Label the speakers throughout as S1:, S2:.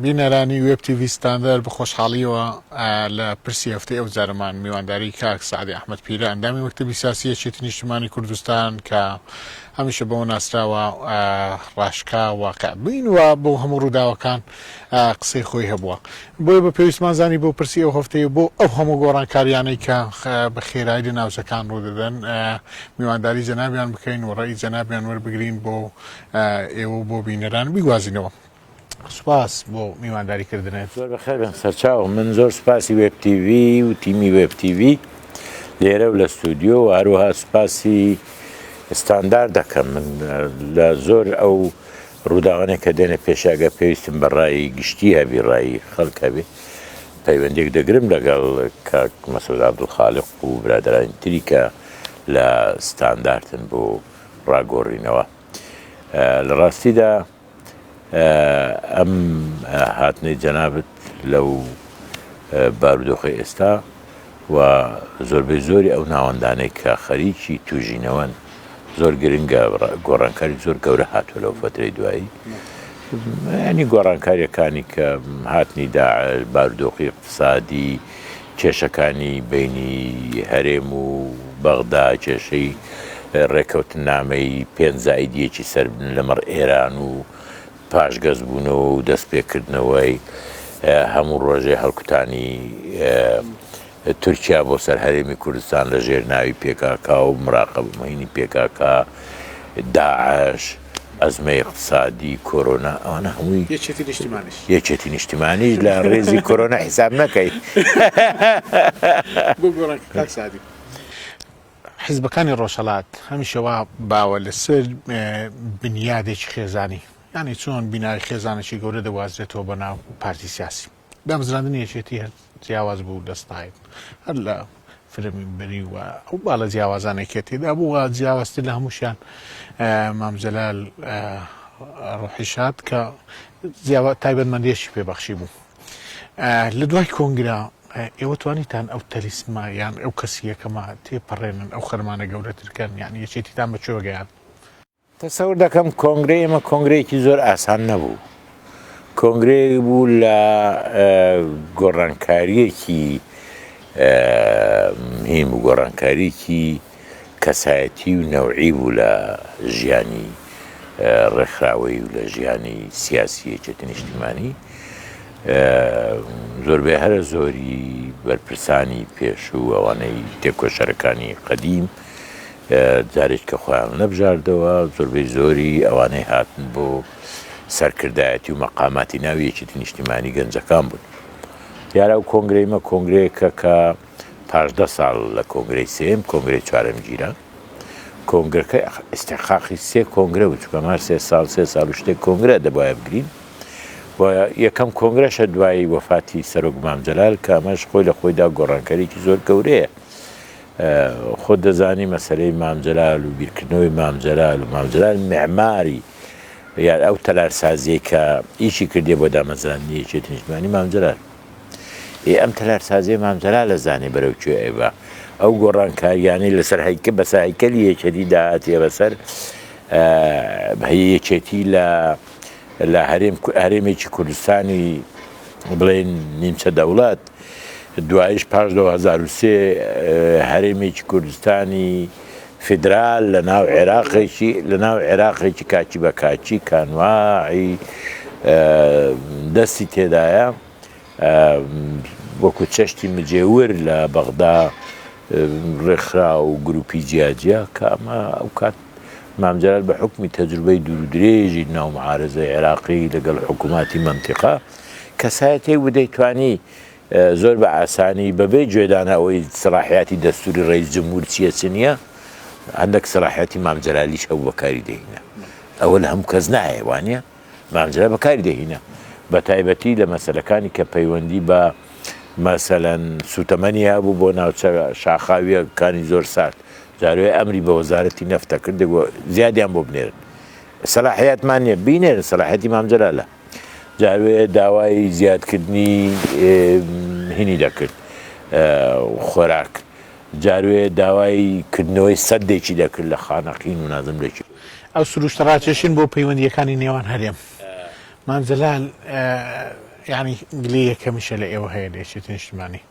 S1: بینەرانی وێب تیڤی ستاندەر بە خۆشحاڵیەوە لە پرسی هەفتەی ئەو جارەمان میوانداری کاک سەعدی ئەحمەد پیرە ئەندامی مەکتەبی سیاسی یەکێتی نیشتیمانی کوردستان کە هەمیشە بەوە ناسراوە ڕاشکا واقع بین و بۆ هەموو ڕووداوەکان قسەی خۆی هەبووە بۆیە بە پێویستمان زانی بۆ پرسی ئەو هەفتەیە بۆ ئەو هەموو گۆڕانکاریانەی کە بە خێرایی لە ناوچەکان ڕوودەدەن میوانداری جەنابیان بکەین و ڕێی جەنابیان وەربگرین بۆ ئێوە و بۆ بینەران بیگوازینەوە. سوپاس بۆ میوانداری کردنت.
S2: زۆر بەخێر بێن سەرچاوم. من زۆر سوپاسی وێب تیڤی و تیمی وێب تیڤی لێرە و لە ستودیۆ و هەروەها سوپاسی ستاندارد دەکەم. من لە زۆر ئەو ڕووداوانەی کە دێنە پێش ئەگەر پێویستم بە ڕای گشتی هەبی ڕای خەڵک هەبێ پەیوەندیەک دەگرم لەگەڵ کاک مەسعود عەبدولخالق و برادەرانی تری کە لە ستاندارتن بۆ ڕاگۆڕینەوە. لە ڕاستیدا ئەم هاتنەی جەنابت لەو بارودۆخەی ئێستا و زۆربەی زۆری ئەو ناوەندانەی کە خەریکی توژینەوەن زۆر گرنگە گۆڕانکاری زۆر گەورە هاتووە لەو فترەی دوایی ینی گۆڕانکاریەکانی کە هاتنی داعش بارودۆخی اقتصادی کێشەکانی بەینی هەرێم و بەغدا، کێشەی ڕێکەوتننامەی پێنج زائید یەکی سەر لەمەڕ ئێران و پاشگەزبوونەوە و دەستپێکردنەوەی هەموو ڕۆژێ هەڵکوتانی تورکیا بۆ سەر هەرێمی کوردستان لە ژێر ناوی پێکاکا و مراقەبەمەینی پێکاکا، داعش، ئەزمەی ئیقتسادی، کۆرۆنا، ئەوانە هەمووی
S1: یەکێتی نیشتیمانیش.
S2: یەکێتی نیشتیمانیش لە ڕێزی کۆرۆنا حیساب نەکەی.
S1: بۆ گۆڕان کاک سەعدی. حیزبەکانی ڕۆژهەڵات هەمیشە وا باوە لەسەر بنیادێکی خێزانی یانی چۆن بینای خێزانێکی گەورە دەگوازرێتەوە بە ناو پارتی سیاسی. دامەزراندنی یەکێتی هەر جیاواز بوو لە ستایل هەر لە فرەمینبەری و ئەو باڵە جیاوازانەی کە تێدا بوو و جیاوازتر لە هەمووشیان مام جەلال ڕۆحی شاد کە جیاوا تایبەتمەندیەکی پێبەخشی بوو لە دوای کۆنگرا ئێوە توانیتان ئەو تەلیسمە یان ئەو کەسی یەکەمە تێپەڕێنن ئەو خەرمانە گەورەترکەن یان یەکێتیتان بە کوێ گەیاند؟
S2: تەسەور دەکەم کۆنگرەی ئێمە کۆنگرەیەکی زۆر ئاسان نەبوو. کۆنگرەیەک بوو لە گۆڕانکارییەکی مهیم و گۆڕانکارییەکی کەسایەتی و نەوعی بوو لە ژیانی ڕێکخراوەیی و لە ژیانی سیاسی یەکێتی نیشتیمانی. زۆربەی هەرە زۆری بەرپرسانی پێشوو ئەوانەی تێکۆشەرەکانی قەدیم جارێک کە خۆیان نەبژاردەوە، زۆربەی زۆری ئەوانەی هاتن بۆ سەرکردایەتی و مەقاماتی ناو یەکێتی نیشتیمانی گەنجەکان بوون. دیارە ئەو کۆنگرەی مە کۆنگرەیەکە کە پاش دە ساڵ لە کۆنگرەی سێیەم کۆنگرەی چوارەم گیرا. کۆنگرەکە ئیستحقاقی سێ کۆنگرە بوو، چونکە ئەمە هەر سێ ساڵ سێ ساڵ و شتێک کۆنگرە دەبوایە بگرین. و یەکەم کۆنگرەشە دوای وەفاتی سەرۆک مام جەلال کە ئەمەش خۆی لە خۆیدا گۆڕانکاریی زۆر گەورەیە. خۆت دەزانی مەسەلەی مام جەلال و بیرکردنەوەی مام جەلال و مام جەلال معماری یان ئەو تەلارسازیەی کە ئیشی کردیە بۆ دامەزراندنی یەکێتی نیشتمانی مام جەلال ئێ ئەم تەلارسازیە مام جەلال ئەزانێ بەرەو کوێ ئەیبا ئەو گۆڕانکاریانەی لەسەر هەیکە بەسەر هەیکەلی یەکێتی داهاتیە بەسەر یەکێتی لە لە هەرێم هەرێمێکی کوردستانی بڵێن نیمچە دەوڵەت دوایش پاش 2023 هەرێمێکی کوردستانی فیدرال لە ناو عێراقێکی لە ناو عێراقێکی کاکی بە کاکی کانواعی دەستی تێدایە وەکو چەشتی مجێور لە بەغدا ڕێکخرا و گروپی جیاجیا کە ئەمە ئەو کات مام جەلال بە حوکمی تەجروبەی دوورودرێژی ناو معارەزەی عێراقی لەگەڵ حکووماتی مەنتیقە کەسایەتێک بوو دەیتوانی زۆر بە ئاسانی بەبێ گوێدانە ئەوەی سەلاحیاتی دەستوری ڕئیس جمهور چییە چ نییە هەندێک سەلاحیاتی مام جەلالیش هەبوو بەکاری دەهینا ئەوە لە هەموو کەس نایە وانە مام جەلال بەکاری دەهینا بە تایبەتی لە مەسەلەکانی کە پەیوەندی بە مەسەلەن سوتەمەنی هەبوو بۆ ناوچە شاخاویەکانی زۆر سارد جاروێ ئەمری بە وەزارەتی نەفت دەکرد زیادیان بۆ بنێرن سەلاحیاتمان نییە بینێرن سەلاحیەتی مام جەلالە جاروێ داوای زیادکردنی هینی دەکرد خۆراک جاروێ داوای کردنەوەی سەدێکی دەکرد لە خانەقین و نازم لەکی
S1: ئەو سروشتە ڕاکێشین بۆ پەیوەندییەکانی نێوان هەرێم مام جەلال. یانی گلەیەک هەمیشە لە ئێوە هەیە لە یەکێتی نیشتمانی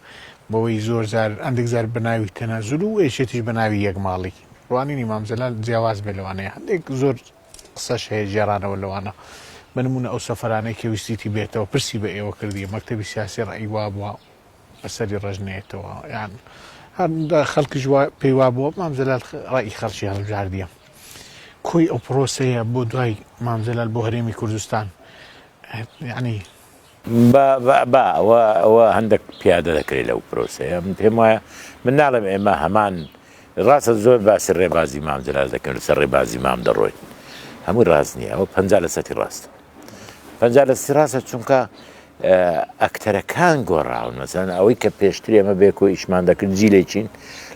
S1: بەوەی زۆر جار هەندێک جار بە ناوی تەنازول و یەکێتیش بە ناوی یەک ماڵی ڕوانینی مام جەلال جیاواز بێ لەوانەیە هەندێک زۆر قسەش هەیە گێڕانەوە لەوانە بە نمونە ئەو سەفەرانەی کە ویستیتی بێتەوە پرسی بە ئێوە کردیە مەکتەبی سیاسی ڕەئی وابووە بەسەری ڕەش نەیەتەوە یان هەر خەڵکیش وا پێی وابووە مام جەلال ڕەئی خەڵکی هەڵبژاردیە کۆی ئەو پرۆسەیە بۆ دوای مام جەلال بۆ هەرێمی کوردستان یعنی
S2: با با با ئەوە ئەوە هەندێک پیادە دەکرێت لەو پرۆسەیە من پێم وایە من ناڵێم ئێمە هەمان ڕاستە زۆر باسی ڕێبازی مام جەلال دەکەن لەسەر ڕێبازی مام دەڕۆین هەمووی ڕاست نییە ئەوە 50 لە سەتی ڕاستە 50 لە سەتی ڕاستە چونکە ئەکتەرەکان گۆڕاون مەسەلەن ئەوەی کە پێشتر ئێمە بێکۆ ئیشمان دەکرد جیلێکین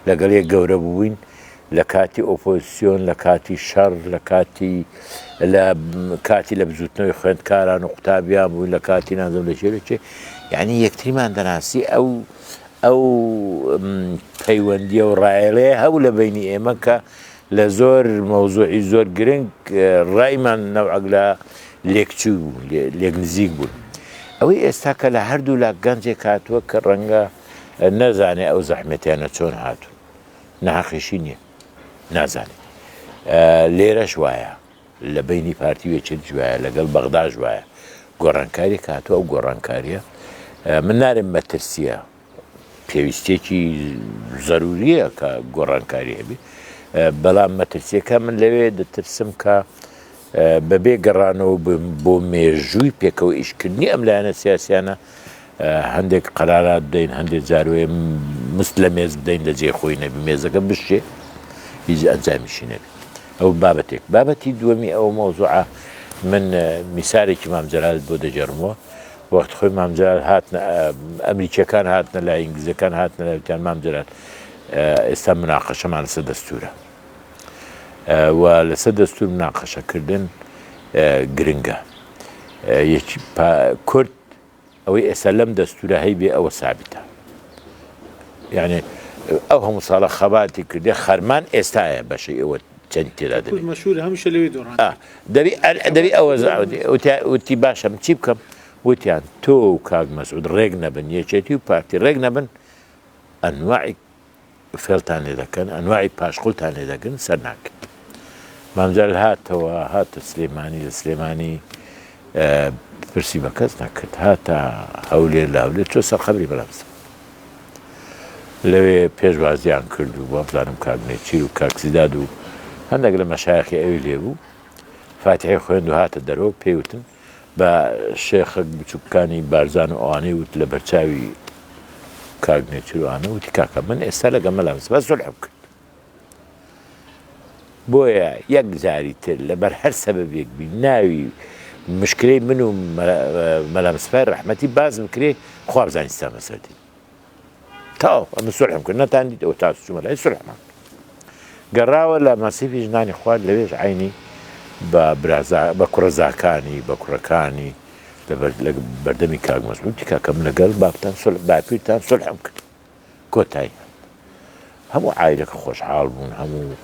S2: لەگەڵ یەک گەورە بووین لە کاتی ئۆپۆزیسیۆن لە کاتی شەڕ لە کاتی لە کاتی لە بزوتنەوەی خوێندکاران و قوتابیان بووین لە کاتی نازم لە چێ چێ یعنی یەکتریمان دەناسی ئەو ئەو پەیوەندیە و ڕایەڵەیە هەبوو لە بینی ئێمە کە لە زۆر مەوزوعی زۆر گرنگ ڕایمان نەوعەک لە لێکچوو بوون، لێک نزیک بوون. ئەوەی ئێستا کە لە هەردوو لا گەنجێک هاتووە کە ڕەنگە نەزانێ ئەو زەحمەتیانە چۆن هاتوون. ناحەقیشی نییە. نازانێ. لێرەش وایە. لە بەینی پارتی و یەکێتیش وایە، لەگەڵ بەغداش وایە. گۆڕانکارییەک هاتووە، ئەو گۆڕانکارییە من نارێم مەترسییە. پێویستیەکی زەروریە کە گۆڕانکاری هەبێ بەڵام مەترسیەکە من لەوێ دەترسم کە بەبێ گەڕانەوە بۆ مێژووی پێکەوە ئیشکردنی ئەم لایەنە سیاسیانە هەندێک قەرارات بدەین هەندێک جاروێ مست لە مێز بدەین لە جێ خۆی نەبی مێزەکە بشێ هیچ ئەنجامیشی نەبی ئەو بابەتێک بابەتی دووەمی ئەو مەوزوعە من میسارێکی مام جەلال بۆ دەگێڕمەوە وەخت خۆی مام جەلال هاتنە ئەمریکیەکان هاتنە لای ئینگلیزەکان هاتنە لای وتیان مام جەلال ئێستا مناقەشەمان لەسەر دەستورە و لەسەر دەستور مناقەشەکردن گرنگە یەکی کورد ئەوەی ئێستا لەم دەستورە هەیبێ ئەوە سابتە یعنی ئەو هەموو ساڵە خەباتی کردێ خەرمان ئێستاە بەشی ئەوە چەند تێدا دەبێت
S1: مەشهور هەمیشە لەوێ دۆڕان
S2: دەبی دەبی ئەوە وتی باشە من چی بکەم وتیان تۆ و کاک مەسعود ڕێک نەبن یەکێتی و پارتی ڕێک نەبن ئەنواعی فێڵتان لێ دەکەن ئەنواعی پاشقولتان لێ دەگرن سەر ناکەن مام جەلال هاتەوە هاتە سلێمانی لە سلێمانی پرسی بە کەس نەکرد هاتە هەولێر لە هەولێر چۆ سەر قەبری بەلام لەوێ پێشوازیان کرد و وابزانم کاک نێچیر و کاک سیداد و هەندێک لە مەشایخی ئەوی لێ بوو فاتحەی خوێند و هاتە دەرەوە پێی وتن بە شێخە بچووکانی بارزان و ئەوانەی وت لە بەرچاوی کاک نێچیر و ئەوانە وتی کاکە من ئێستا لەگەڵ مەلا مستەفا سولحم کرد بۆیە یەک جاری تر لەبەر هەر سەبەبێک بی ناوی مشکلەی من و مەلا مستەفای ڕەحمەتی باس بکرێ خوا بزانێ چیتان بەسەر دێ. تەواو ئەمن سولحم کرد نەتان دیت ئەوە تا چوومە لای سولحمان کرد. گەڕاوە لە مەسیفی ژنانی خوارد لەوێش عەینی بە برازا بە کوڕەزاکانی بە کوڕەکانی لە بەر لە بەردەمی کاک مەسعود وتی کاکە من لەگەڵ بابتان سولح باپیرتان سولحم کرد. کۆتایی هات هەموو عایلەکە خۆشحاڵ بوون هەموو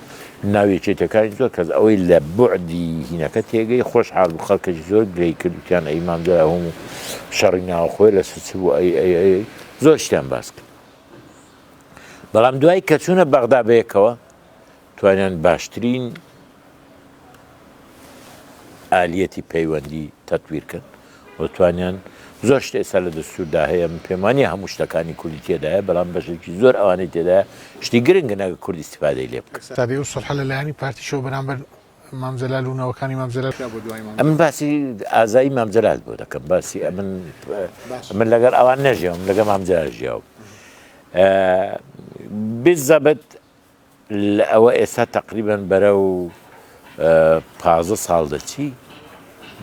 S2: ناو یەکێتەکانی زۆر کەس ئەوەی لە بوعدی هینەکە تێگەی خۆشحاڵ بوو خەڵکەکی زۆر گلەی کرد وتیان ئەی مام جەلال هەموو شەڕی ناوخۆی لە چ بوو ئەی ئەی ئەی زۆر شتیان باس کرد بەڵام دوای کە چوونە بەغدا بەیەکەوە توانیان باشترین ئالیەتی پەیوەندی تەتویر کەن و توانیان زۆر شت ئێستا لە دەستوردا هەیە من پێم وانیە هەموو شتەکانی کوردی تێدایە بەڵام بەشێکی زۆر ئەوانەی تێدایە شتی گرنگن ئەگەر کورد ئیستیفادەی لێ بکات.
S1: ئێستا ئەو سوڵحە لە لایەنی پارتیشەوە بەرامبەر مام جەلال و نەوەکانی مام جەلال کرا بۆ دوای مام
S2: ئەمن باسی ئازایی مام جەلال بۆ دەکەم باسی ئەمن من لەگەڵ ئەوان نەژیاوم لەگەڵ مام جەلال ژیاوم بالزەبت لە ئەوە ئێستا تەقریبەن بەرەو 15 ساڵ دەچی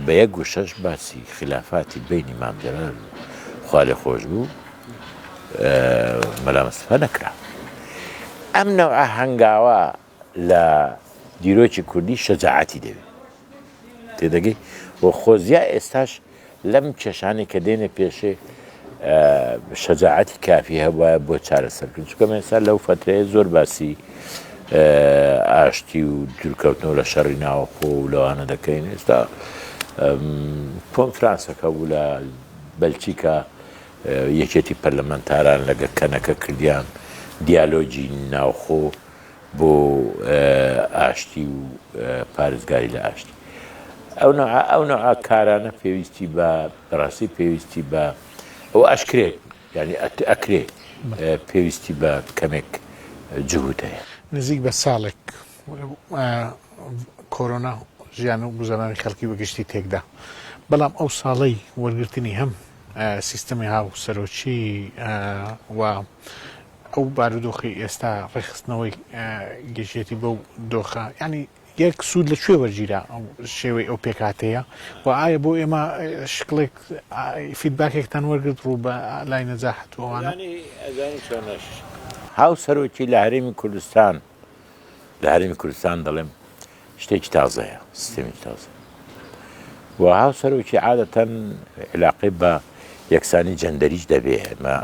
S2: بە یەک وشەش باسی خلافاتی بینی مام جەلال و خوالێخۆشبوو مەلا مستەفا نەکرا. ئەم نەوعە هەنگاوە لە دیرۆکی کوردی شەجاعەتی دەوێ. تێدەگەی و خۆزیا ئێستاش لەم کێشانەی کە دێنە پێشێ شەجاعەتی کافی هەبوایە بۆ چارەسەرکردن چونکە من ئێستا لەو فەترەیە زۆر باسی ئاشتی و دوورکەوتنەوە لە شەڕی ناوەخۆ و لەوانە دەکەین ئێستا کۆنفرانسەکە بوو لە بەلچیکا یەکێتی پەرلەمانتاران لەگە کەنەکە کردیان دیالۆگی ناوخۆ بۆ ئاشتی و پارێزگاری لە ئاشتی. ئەو نەوعە ئەو نەوعە کارانە پێویستی بە بەڕاستی پێویستی بە ئەوە ئەشکرێ یانی ئەکرێ پێویستی بە کەمێک جهود هەیە.
S1: نزیک بە ساڵێک کۆرۆنا ژیان و گوزەرانی خەڵکی بە گشتی تێکدا، بەڵام ئەو ساڵەی وەرگرتنی هەم سیستەمی هاوسەرۆکی و ئەو بارودۆخەی ئێستا ڕێکخستنەوەی یەکێتی بەو دۆخە یانی یەک سوود لە کوێ وەرگیرا ئەو شێوەی ئەو پێکهاتەیە و ئایا بۆ ئێمە شکڵێک فیدباکێکتان وەرگرت ڕوو بە لای نەجاحەت و ئەوانە؟
S2: ئەزانی چۆنە هاوسەرۆکی لە هەرێمی کوردستان لە هەرێمی کوردستان دەڵێم شتێکی تازەیە، سیستێمێکی تازەیە و هاوسەرۆکی عادەتەن عیلاقەی بە یەکسانی جەندەریش دەبێ، ئێمە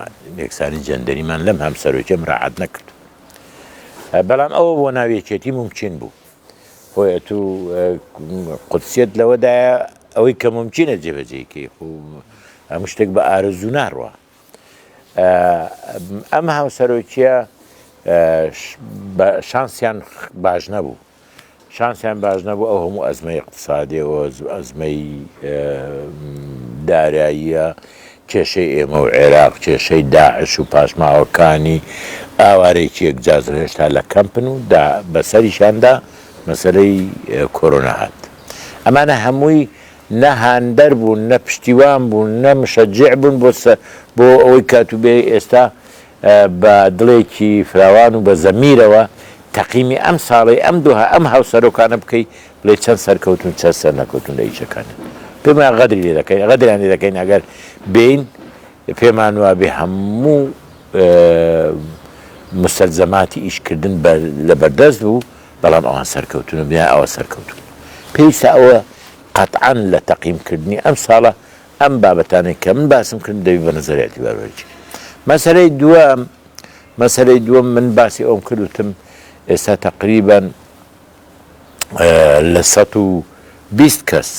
S2: یەکسانی جەندەریمان لەم هەمسەرۆکیە مراعات نەکرد، بەڵام ئەوە بۆ ناو یەکێتی مومکین بوو، خۆی ئەتوو قودسیەت لەوەدایە ئەوەی کە مومکینە جێبەجێی کەی، خۆ هەموو شتێک بە ئارەزوو ناڕوا. ئەم هاوسەرۆکیە شانسیان باش نەبوو شانسیان باش نەبوو ئەو هەموو ئەزمەی اقتصادی و ئەزمەی داراییە کێشەی ئێمە و عێراق کێشەی داعش و پاشماوەکانی ئاوارێکی یەکجار هێشتا لە کەمپن و دا بەسەریشاندا مەسەلەی کۆرۆنا هات ئەمانە هەمووی نە هاندەر بوون، نە پشتیوان بوون، نە مشەجع بوون بۆ بۆ ئەوەی کە ئەتوو بێی ئێستا بە دڵێکی فراوان و بە زەمیرەوە تەقیمی ئەم ساڵەی ئەم دوو ئەم هاوسەرۆکانە بکەی بڵێی چەند سەرکەوتوون چەند سەرنەکەوتوون لە ئیشەکانیان. پێم وایە غەدری لێ دەکەین، غەدریان لێ دەکەین ئەگەر بێین پێمان وابێ هەموو موستەلزەماتی ئیشکردن بە لەبەردەست بوو، بەڵام ئەوان سەرکەوتوون و بنیای ئەوە سەرکەوتوون. پێویستە ئەوە قەتعەن لە تەقیم کردنی ئەم ساڵە ئەم بابەتانەی کە من باسم کردن دەبی بە نەزەر ئیعتیبار وەرگیرێ. مەسەلەی دووەم، مەسەلەی دووەم من باسی ئەوەم کرد وتم ئێستا تەقریبەن لە 120 کەس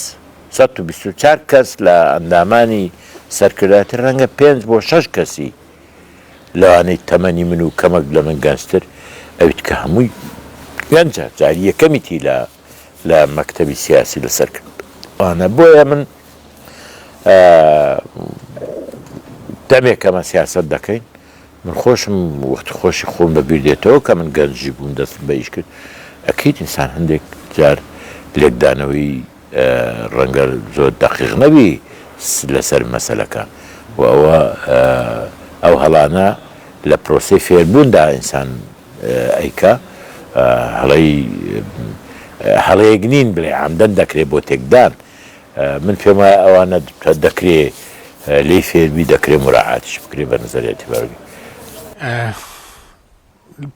S2: 124 کەس لە ئەندامانی سەرکردایەتی ڕەنگە پێنج بۆ شەش کەسی لەوانەی تەمەنی من و کەمەک لە من گەنجتر ئەویت کە هەمووی گەنجە جاری یەکەمیتی لە لە مەکتەبی سیاسی لەسەر کردوانە بۆیە من دەمێک ئەمە سیاسەت دەکەین من خۆشم وەختی خۆشی خۆم بە بیر دێتەوە کە من گەنجی بووم دەستم بە ئیش کرد ئەکید ئینسان هەندێک جار لێکدانەوەی ڕەنگە زۆر دەقیق نەبی لەسەر مەسەلەکە و ئەوە ئەو هەڵانە لە پرۆسەی فێربووندا ئینسان ئەیکا هەڵەی هەڵەیەک نین بڵێ عەمدەن دەکرێ بۆ تێکدان من پێم وایە ئەوانە دەکرێ لێی فێربی دەکرێ مراعاتیش بکرێ بە نظر اعتبار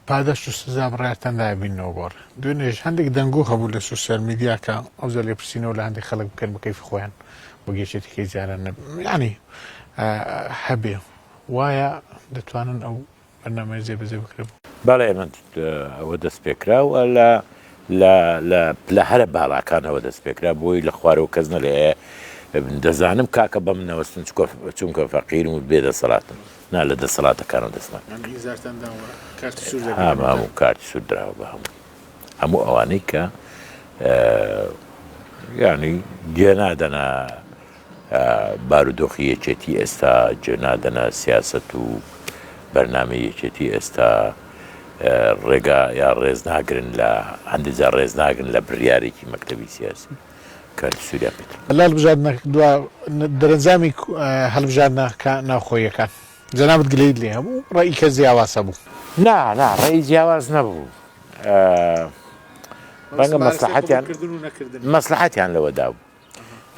S1: پاداشت و سزا بڕیارتان دایە بیننەوە گۆڕ دوێنێش هەندێک دەنگۆ هەبوو لە سۆسیال میدیا کە ئەوجا لێپرسینەوە لە هەندێک خەڵک بکەن بە کەیفی خۆیان وەک یەکێتیکەی جاران نەب یعنی هەبێ وایە دەتوانن ئەو بەرنامەیە جێبەجێ بکرێت.
S2: بەڵێ من ئەوە دەست پێکرا و لە لە لە پلە هەرە باڵاکانەوە دەست پێکرا بۆی لە خوارەوە کەس نەڵێ دەزانم کاکە بەم نەوەستن چونکە فەقیرم و بێ دەسەڵاتم نا لە دەسەڵاتەکانەوە دەستمان هەموو کارتی سوور دراوە بە هەموو هەموو ئەوانەی کە یعنی گوێ نادەنە بارودۆخی یەکێتی ئێستا گوێ نادەنە سیاسەت و بەرنامەی یەکێتی ئێستا ڕێگا یا ڕێز ناگرن لە هەندێک جار ڕێز ناگرن لە بڕیارێکی مەکتەبی سیاسی کە لە سووریا پێت.
S1: لە هەڵبژاردنە دوا دەرەنجامی هەڵبژاردنە ناوخۆییەکان جەنابت گلەیت لێ هەبوو ڕەئی کەس جیاواز هەبوو؟
S2: نا نا ڕەئی جیاواز نەبوو ڕەنگە مەسلحەتیان مەسلحەتیان لەوەدا بوو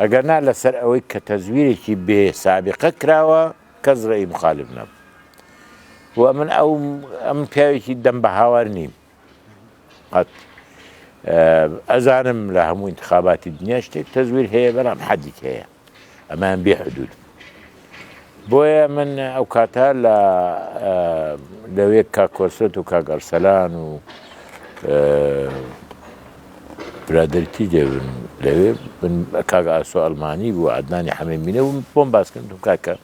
S2: ئەگەر نا لەسەر ئەوەی کە تەزویرێکی بێ سابقە کراوە کەس ڕێی مخالف نەبوو و من ئەو ئەم پیاوێکی دەم بە هاوار نیم قەت ئەزانم لە هەموو انتخاباتی دنیا شتێک تەزویر هەیە بەڵام حەدیک هەیە ئەمان بێ حدود بۆیە من ئەو کاتە لە لەوێ کاک کۆسرەت و کاک ئەرسەلان و. برادەری تری دەبن لەوێ من کاک ئاسۆ ئەڵمانی بوو عەدنانی حەمەی مینە بوو بۆم باس کردن وتم کاکە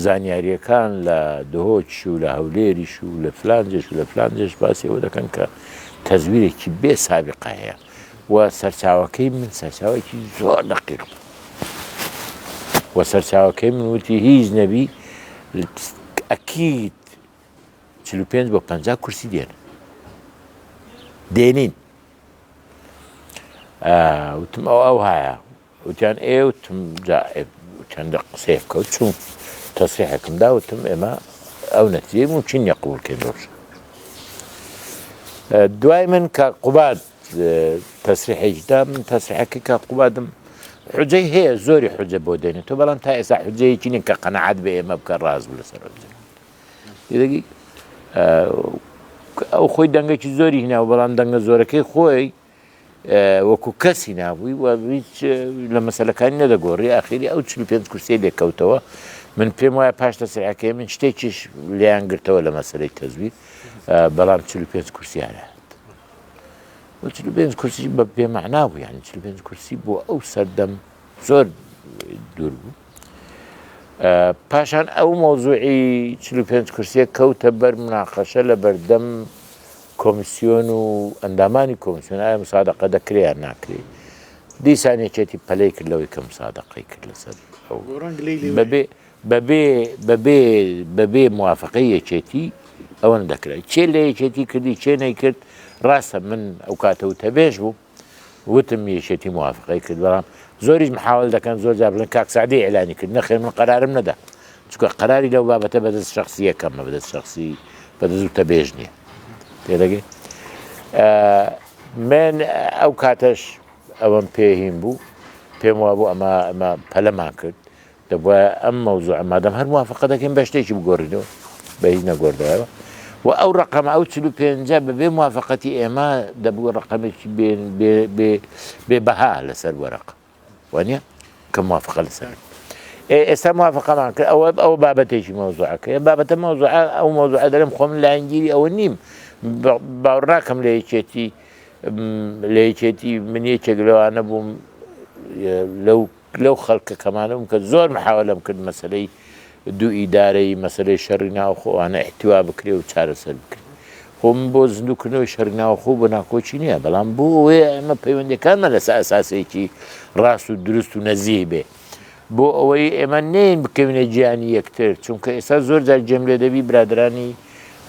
S2: زانیارییەکان لە دهۆکیش و لە هەولێریش و لە فلان جێش و لە فلان جێش باسی ئەوە دەکەن کە تەزویرێکی بێ سابیقە هەیە و سەرچاوەکەی من سەرچاوەکی زۆر دەقیق بوو و سەرچاوەکەی من وتی هیچ نەبی ئەکید 45 بۆ 50 کورسی دێن دێنین وتم ئەو ئەو هایا وتیان ئێ وتم جا چەندە قسەیە بکە چوم تەسریحێکم دا وتم ئێمە ئەو نەتیجەی ممکن نییە قبوڵ کەین ڕۆژ دوای من کاک قوباد تەسریحێکی دا من تەسریحەکەی کاک قوبادم حجەی هەیە زۆری حجە بۆ دێنێتەوە بەڵام تا ئێستا حجەیەکی نییە کە قەنەعەت بە ئێمە بکە ڕاست بوو لەسەر حجە ئەو خۆی دەنگێکی زۆری هیناوە بەڵام دەنگە زۆرەکەی خۆی وەکو کەسی نابووی و هیچ لە مەسەلەکانی نەدەگۆڕی ئاخیری ئەو 45 کورسیەی لێکەوتەوە من پێم وایە پاش تەسریحەکەی من شتێکیش لێیان گرتەوە لە مەسەلەی تەزویر بەڵام 45 کورسیان هات و 45 کورسی بە بێمەعنا بوو یانی 45 کورسی بۆ ئەو سەردەم زۆر دوور بوو پاشان ئەو مەوزوعی 45 کورسیە کەوتە بەر مناقەشە لە بەردەم کۆمیسیۆن و ئەندامانی کۆمیسیۆن ئایا مسادەقە دەکرێ یان ناکرێ دیسان یەکێتی پەلەی کرد لەوەی کە مسادەقەی کرد لەسەر ئەو بەبێ بەبێ بەبێ بەبێ موافقەی یەکێتی ئەوە نەدەکرا کێ لە یەکێتی کردی کێ نەیکرد ڕاستە من ئەو کاتە وتەبێژ بووم وتم یەکێتی موافقەی کرد بەڵام زۆریش محاول دەکەن زۆر جار بڵێن کاک سەعدی ئیعلانی کرد نەخێر من قەرارم نەدا چونکە قەراری لەو بابەتە بەدەست شخصیەکەمە بەدەست شخصی بەدەست وتەبێژ نییە تێدەگەی من ئەو کاتەش ئەوەم پێهین بوو پێم وابوو ئەمە ئەمە پەلەمان کرد دەبوایە ئەم مەوزوعە مادەم هەر موافقە دەکەین بە شتێکی بگۆڕینەوە بە هیچ نەگۆڕدرایەوە و ئەو ڕقەمە ئەو 45 بەبێ موافقەتی ئێمە دەبوو ڕقەمێکی بێ بەها لەسەر وەرەق وانە کە موافقە لەسەر ئێستا موافقەمان کرد ئەوە ئەو بابەتێکی مەوزوعەکەی بابەتە مەوزوع ئەو مەوزوع دەرم خۆم لایەنگیری ئەوە نیم باوەڕناکەم لە یەکێتی لە یەکێتی من یەکێک لەوانە بووم لەو لەو خەڵکە کەمانە بووم کە زۆر محاوەلەم کرد مەسەلەی دوو ئیدارەیی، مەسەلەی شەڕی ناوخۆ ئەوانە ئیحتیوا بکرێ و چارەسەر بکرێ. خۆ من بۆ زیندووکردنەوەی شەڕی ناوخۆ بۆ ناکۆکی نییە، بەڵام بۆ ئەوەیە ئێمە پەیوەندییەکانمان لەسەر ئەساسێکی ڕاست و دروست و نەزیه بێ. بۆ ئەوەی ئێمە نەیەین بکەوینە گیانی یەکتر، چونکە ئێستا زۆر جار گوێم لێ دەبی برادەرانی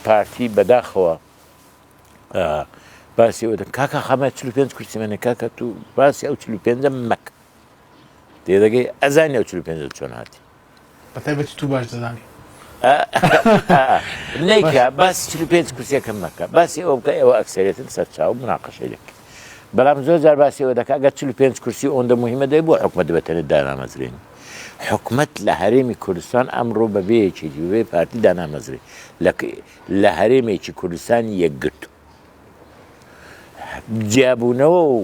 S2: پارتی بەداخەوە باسی ئەوە دەکەن کاکە خەمە 45 کورسیمان هەیە، کاکە تو باسی ئەو 45 مەکە. تێدەگەی ئەزانی ئەو 45 چۆن هاتی
S1: بەتایبەتی تو باش دەزانی
S2: نیکە باسی 45 کورسیەکەم مەکە باسی ئەوە بکە ئێوە ئەکسەرێتن سەرچاو مناقەشەی دەکەن بەڵام زۆر جار باسی ئەوە دەکا گەر 45 کورسی ئەوەندە مهمە دەی بۆ حکومەت بەتەنێ دانامەزرێن حکومەت لە هەرێمی کوردستان ئەمڕۆ بەبێ یەکێتی بەبێ پارتی دانامەزرێ لە هەرێمێکی کوردستانی یەکگرتوو جیابوونەوە و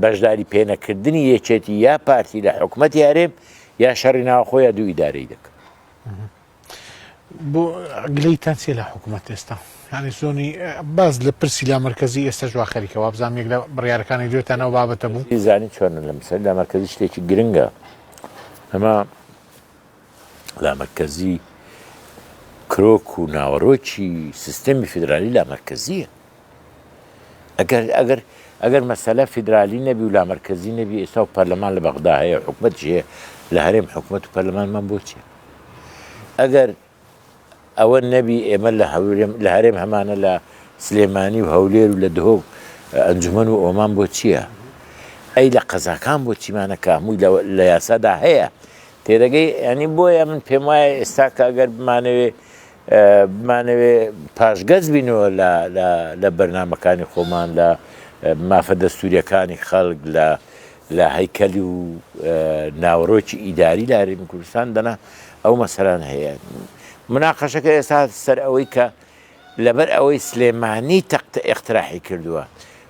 S2: بەشداری پێنەکردنی یەکێتی یا پارتی لە حکومەتی هەرێم یا شەڕی ناوخۆ یا دوو ئیدارەی دەکەن.
S1: بۆ گلەیتان چیە لە حکوومەت ئێستا یعنی زۆنی باز لە پرسی لا مرکزی ئێستاش وا خەریکە وابزانام یەک لە بڕیارەکانی دوێتانەوە بابەتە بوو
S2: زانی چۆنە لە مەسەلەی لامەرکەزی شتێکی گرنگە ئەمە لامەرکەزی کرۆک و ناوەڕۆکی سیستەمی فیدرالی لامەرکەزیە ئەگەر ئەگەر ئەگەر مەسەلە فیدرالی نەبی و لامەرکەزی نەبی ئێستا و پەرلەمان لە بەغدا هەیە حکومەت هەیە لە هەرێم حکومەت و پەرلەمانمان بۆ چیە ئەگەر ئەوە نەبی ئێمە لە هەورێم لە هەرێم هەمانە لە سلێمانی و هەولێر و لە دهۆک ئەنجومەن و ئۆمان بۆ چییە؟ ئەی لە قەزاکان بۆ چیمانە کە هەمووی لە یاسادا هەیە تێدەگەی ینی بۆیە من پێم وایە ئێستا کە ئەگەر بمانەوێ بمانەوێ پاشگەز بینەوە لە بەرنمەکانی خۆمان لە مافە دەستوریەکانی خەڵک لە لە هەیکەلی و ناوەڕۆکی ئیداری لە هەرێمی کوردستان دەنا ئەو مەسەلانە هەیە مناقەشەکە ئێستا سەر ئەوەی کە لەبەر ئەوەی سلێمانی تەقتە ئیقتراحی کردووە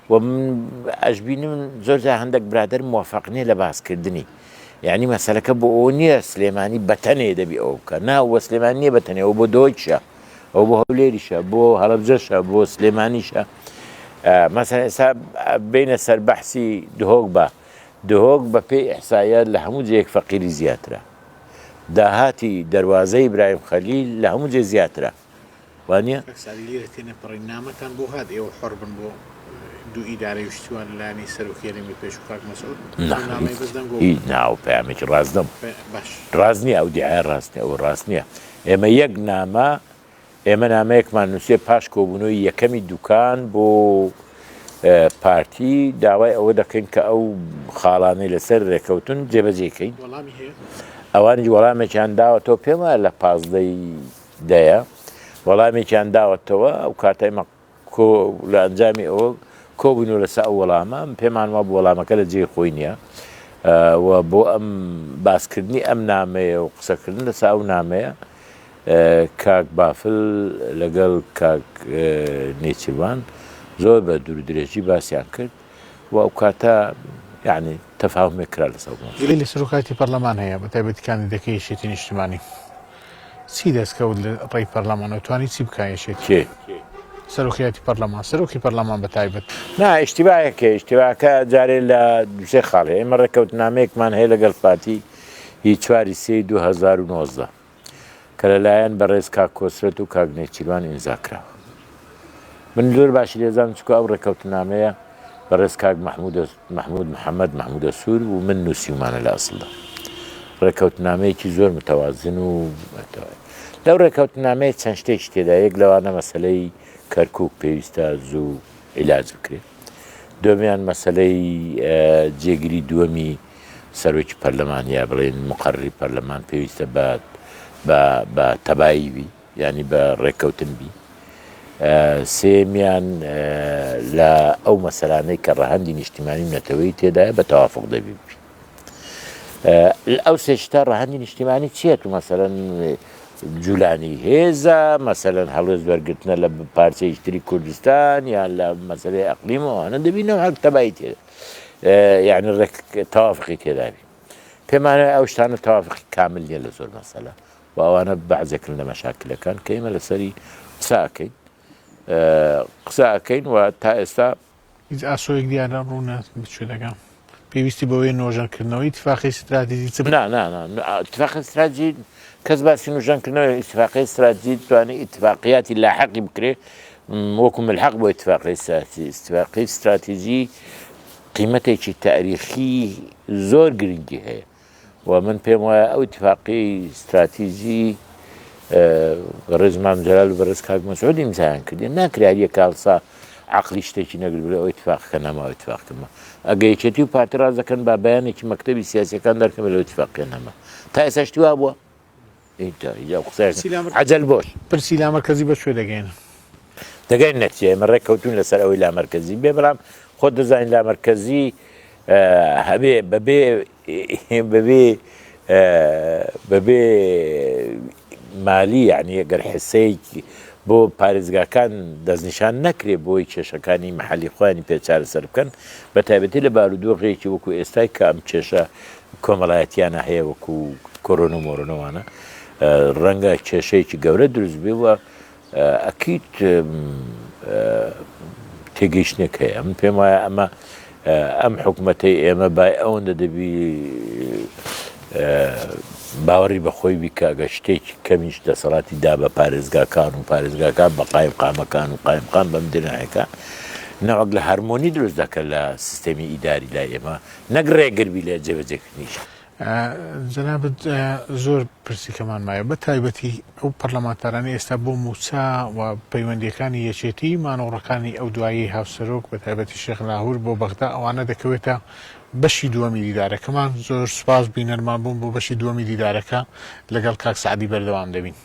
S2: و من ئەشبینم زۆر جار هەندێک برادەر موافق نییە لە باسکردنی یعنی مەسەلەکە بۆ ئەوە نییە سلێمانی بەتەنێ دەبی ئەوە بکە نا وە سلێمانی نییە بەتەنێ ئەوە بۆ دۆیشە ئەو بۆ هەولێریشە بۆ هەڵەبجەشە بۆ سلێمانیشە. مەسەلەن ئێستا بینە سەر بەحسی دهۆک بە دهۆک بە پێی ئیحساییات لە هەموو جێیەک فەقیری زیاترە داهاتی دەروازەی ئیبراهیم خەلیل لە هەموو جێ زیاترە وانیە؟
S1: کاک سەعدی لێرە تێنەپەڕین نامەتان بۆ هات ئێوە حوڕ بن بۆ دوو ئیدارەی وشتیوان لە لایەنی سەرۆکی هەرێمی پێشوو کاک مەسعود ئەو نامەی بەس دەنگۆ بوو.
S2: هیچ نا ئەو پەیامێکی ڕاست نەبوو
S1: باش.
S2: ڕاست نیە ئەو دیعایە ڕاست نیە ئەوە ڕاست نیە ئێمە یەک نامە ئێمە نامەیەکمان نووسیە پاش کۆبوونەوەی یەکەمی دوکان بۆ پارتی داوای ئەوە دەکەین کە ئەو خاڵانەی لەسەر رێکەوتن جێبەجێ کەین ئەوانیش وەڵامێکیان داوەتەوە پێم وایە لە پازدەی دەیە وەڵامێکیان داوەتەوە ئەو کاتە ئێمە کۆ لە ئەنجامی ئەوە کۆبووینەوە لەسەر ئەو وەڵامە پێمان وابوو وەڵامەکە لە جێی خۆی نییە و بۆ ئەم باسکردنی ئەم نامەیە و قسەکردن لەسەر ئەو نامەیە کاک بافل لەگەڵ کاک نێچیروان زۆر بە دوور درێژی باسیان کرد و ئەو کاتە یعنی تەفاهمێک کرا لەسەر مەوزوع.
S1: گلەی لە سەرۆکایەتی پەرلەمان هەیە بە تایبەتی کاندیدەکەی یەکێتی نیشتمانی چی دەستکەوت لە ڕێی پەرلەمانەوە توانی چی بکا یەکێتی؟
S2: کێ؟
S1: سەرۆکایەتی پەرلەمان سەرۆکی پەرلەمان بە تایبەت.
S2: نا ئیشتیباهێک هەیە ئیشتیباکە جارێ لە دوو سێ خاڵ هەیە ئێمە ڕێککەوتنامەیەکمان هەیە لەگەڵ پارتی هی چواری سێی 2019 کە لەلایەن بەڕێز کاک کۆسرەت و کاک نێچیروان ئیمزا کراوە. من زۆر باشی لێزانم چونکە ئەو ڕێککەوتنامەیە بەڕێز کاک مەحمود محەمەد مەحمودە سوور و من نووسیومانە لە ئەسڵدا. ڕێککەوتنامەیەکی زۆر متەوازن و لەو ڕێککەوتنامەیە چەند شتێکی تێدا یەک لەوانە مەسەلەی کەرکووک پێویستە زوو عیلاج بکرێت. دووەمیان مەسەلەی جێگری دووەمی سەرۆکی پەرلەمان یا بڵێین مقەرری پەرلەمان پێویستە بە بە بە تەبایی بی یانی بە ڕێککەوتن بی سێمیان لە ئەو مەسەلانەی کە ڕەهەندی نیشتیمانی و نەتەوەی تێدایە بە تەوافق دەبی بی ئەو سێ شتە ڕەهەندی نیشتیمانی چییە تو مەسەلەن جولانی هێزە مەسەلەن هەڵوێست وەرگرتنە لە پارچەیەکی تری کوردستان یان لە مەسەلەی ئەقلیمەوە دەبینەوە هەر تەبایی تێدا یعنی ڕێک تەوافقی تێدابی پێمانە ئەو شتانە تەوافقی کامل نییە لە زۆر مەسەلە و ئەوانە بەعزێکن لە مەشاکلەکان کە ئێمە لەسەری قسە ئەکەین قسە ئەکەین و تا ئێستا
S1: هیچ ئاسۆیەک دیارە ڕوونە بچێ دەگا پێویستی بەوەیە نۆژەنکردنەوەی ئیتفاقی ستراتیجی چ
S2: نا نا نا ئیتفاقی ستراتیجی کەس باسی نوژەنکردنەوەی ئیتفاقی ستراتیجی توانێت ئیتفاقیاتی لاحقی بکرێ وەکو ملحق بۆ ئیتفاقی ستراتیجی ئیتفاقی ستراتیجی قیمەتێکی تاریخی زۆر گرنگی هەیە و من پێم وایە ئەو ئیتفاقی ستراتیجی بەڕێز مام جەلال و بەڕێز کاک مەسعود ئیمزایان کردێ ناکرێ هەر یەک هەڵسا عەقڵی شتێکی نەگرت بڵێ ئەو ئیتفاقەکە نەما ئەو ئیتفاقەکە ما ئەگە یەکێتی و پارتی ڕاست دەکەن با بەیانێکی مەکتەبی سیاسیەکان دەرکەن بڵێ ئەو ئیتفاقیە نەما تا ئێستا شتی وا بووە عەجەل بۆش.
S1: پرسی لامەرکەزی بە کوێ دەگەین؟
S2: دەگەین نەتیجە ئێمە ڕێککەوتوین لەسەر ئەوەی لامەرکەزی بێ بەڵام خۆت دەزانین لامەرکەزی هەبێ بەبێ بەبێ بەبێ مالی یعنی ئەگەر حسەیەکی بۆ پارێزگاکان دەستنیشان نەکرێ بۆی کێشەکانی محلی خۆیانی پێ چارەسەر بکەن بە تایبەتی لە بارودۆخێکی وەکو ئێستای کە ئەم کێشە کۆمەڵایەتیانە هەیە وەکو کۆرۆن و مۆرۆنەوانە ڕەنگە کێشەیەکی گەورە دروست بێ و ئەکید تێگەیشتنێک هەیە من پێم وایە ئەمە ئەم حکومەتەی ئێمە بای ئەوەندە دەبی باوەڕی بەخۆی بی کە ئەگەر شتێکی کەمیش دەسەڵاتی دا بە پارێزگاکان و پارێزگاکان بە قایم قامەکان و قایمقام بەم دنایەکە نەوەک لە هەرمۆنی دروست دەکە لە سیستەمی ئیداری لای ئێمە نەک ڕێگر بی لە جێبەجێکردنیش.
S1: جەنابت زۆر پرسی کەمان مایە بە تایبەتی ئەو پەرلەمانتارانەی ئێستا بۆ مووچە و پەیوەندییەکانی یەکێتی مانۆڕەکانی ئەو دواییەی هاوسەرۆک بە تایبەتی شێخ لاهور بۆ بەغدا ئەوانە دەکەوێتە بەشی دووەمی دیدارەکەمان زۆر سوپاس بینەرمان بوون بۆ بەشی دووەمی دیدارەکە لەگەڵ کاک سەعدی بەردەوام دەبین.